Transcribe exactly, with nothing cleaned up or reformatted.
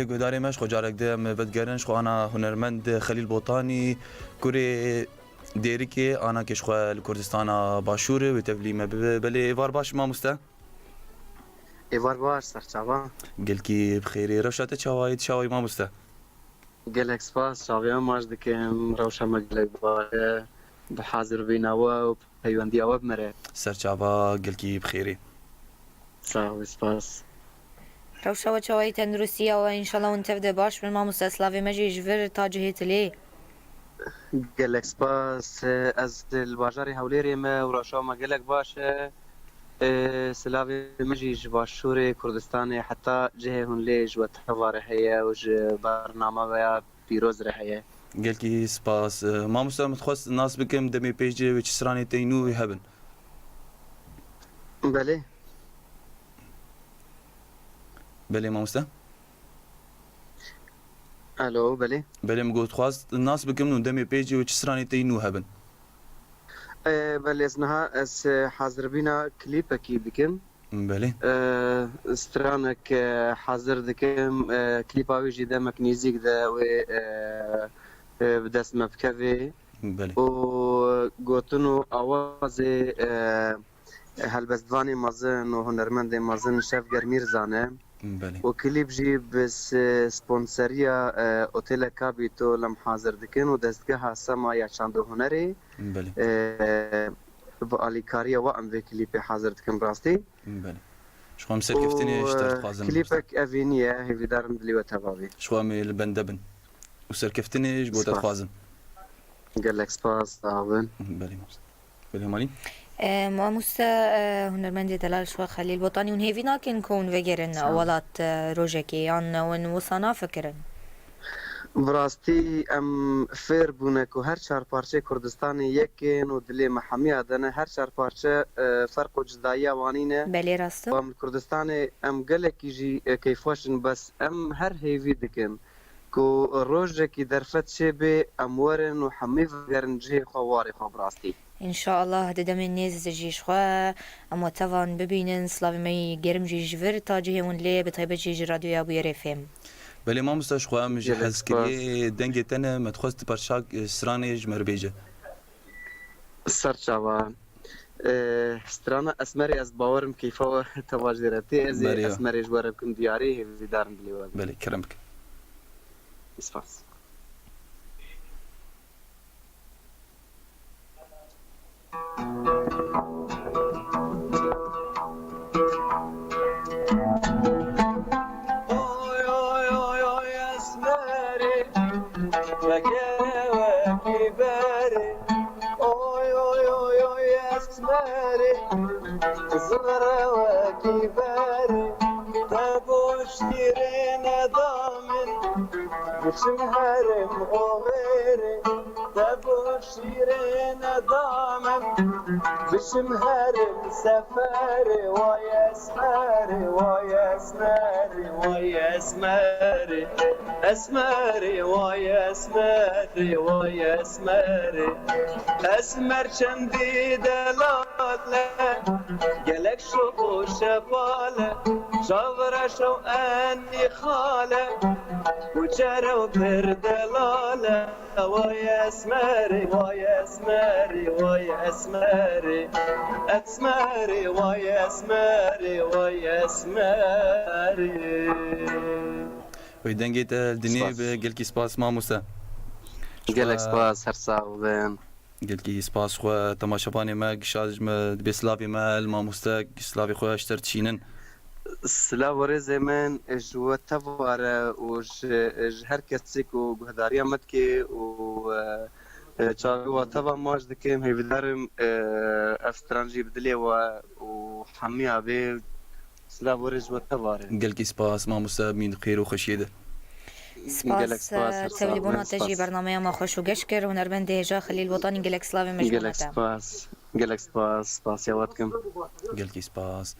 Guhdarê me, ji xwe carek din em vedigerin, ji xwe ana hunermend Xelîl Botanî, kurê Dêrikê, ana ke ji xwe li Kurdistana Başûr e, wê tevlî me bibe. Belê, êvar baş mamoste. Êvar baş, serçava. Gelkî bi xêrê. Rewşa te çawa ye, tu çawa yî mamoste? Gelek spas, çavê me maç dikim. Rewşa me gelek baş e. Bi hazir bîna we û peywendiya we bi me re. Serçava, gelkî bi xêrê. Sağ ol, spas. Rewşa we çawa ye, tenduristiya we, înşallah hûn tev de baş bin. Mamoste, silavê me jî ji vir ta cihê tilê. Gelek spas. Ez li bajarê Hewlêrê me û rewşa me gelek baş e. E, silavê me jî ji Başûrê Kurdistanê heta cihê hûn lê ji we teva re heye û ji bername we ya pîroz re heye. Gelkî spas. E, mamoste, min dixwest nas bikim, demê pêş cihê wê çi stranê te yî nû hebin? Belê. Belê mamoste. Alo, belê. Belê, min got, dixwest nas bikim û demê pêş cihê wê çi stranê te yî nû hebin? E, belê, ez niha ez, e, hazirbîna klîpekî dikim. Belê. E, stranek, e, hazir dikim. E, klîpa wî jî demek nêzîk de wê, e, e, bi dest me bikeve. Belê. Û gotin û awazê, e, helbestvanê mezin û hunermendê mezin Şevger Mîrzan e. Belê. Û klîp jî bi s-, sponseriya, e, Otêla Kabîto lem hazir dikin û destgeha Sema ya çand û hunerê, Belê. e, bi alîkariya we em vê klîpê hazir dikin bi rastî. Belê. Ji xwe em serkeftinê ji te dixwazin. Û, e, klîpek evînî ye, hêvîdarim dilê we teva bî. Ji xwe em ê li bende bin. Û serkeftinê ji bo te dixwazin. Gelek spas, sağ olun. Belê mamoste. Belê Malî. E, mamoste, e, hunermendê delal ji xwe Xelîl Botanî, hûn hêvî nakin ku hûn vegerin welat, e, rojekê, yan hûn wisa nafikirin? Bi rastî em fêr bûne ku her çar parçeyê Kurdistanê yek in û dilê me hemiya de ne. Her çar parçe, e, ferq û cidayiya wan nîne. Belê rast e. Û em li Kurdistanê em gelekî jî, e, keyfxweş in, bes em her hêvî dikin ku rojekî derfet çêbê, em werin û hemî vegerin cihê xwe, warê xwe bi rastî. Înşallah di demên nêz de jî ji xwe em we tevan bibînin. Silavê me yî germ jî ji vir ta cihê hûn lê, bi taybet jî ji Radyoya Bûyerê F M. Belê mamoste, ji xwe em jî hez kirî dengê te ne, me dixwest parça, e, stranê ji me re bêje. Serçava. E, strana Esmerê ez bawerim keyfa we teva jê re tê. Ez ê Esmerê ji we re bikim diyarî, hêvîdarim dilê we. Belê, kerem bike. Spas. Oy, oy, oy, oy, Esmerê, vekere wekî berê. Oy, oy, oy, oy, Esmerê, zixre wekî berê. Te bo şîrê neda min, biçim herim oxêrê. Te bo şîrê neda min, biçim herim seferê. Way Esmerê, way Esmerê, way Esmerê. Esmerê, way Esmerê, way Esmerê. Esmer çendî delal e, gelek şox û şepal e. Çavreş û enî xal e, û çere û pir delal e. Way Esmerê, way Esmerê, way Esmerê. Esmerê, way Esmerê, way Esmerê. Wê dengê te li dinê be, gelkî spas mamoste. Gelek spas, her sax bin. Gelkî spas xwe temaşevanê me, gişa ji me dibê silavê me li mamoste, silavê xwe ji te re dişînin. Silav û rêzê min ji we teva re û ji, ji her kesê ku guhdariya me dike û, e, e, çavê we teva maç dikim. Hêvîdarim, e, ev stran jî bi dilê we û hemiya bê. Silav û rêz ji we teva re. Gelkî spas mamoste, bimîn di xêr û xweşiyê de. Spas, gelek spas, e, her sax bin, tevlîbûna te jî bernameya me xweş û geş kir. Hunermendê hêja Xelîl Botanî, gelek silavê me ji bo te. Gelek spas. Gelek spas. Spasiya we dikim. Gelkî spas.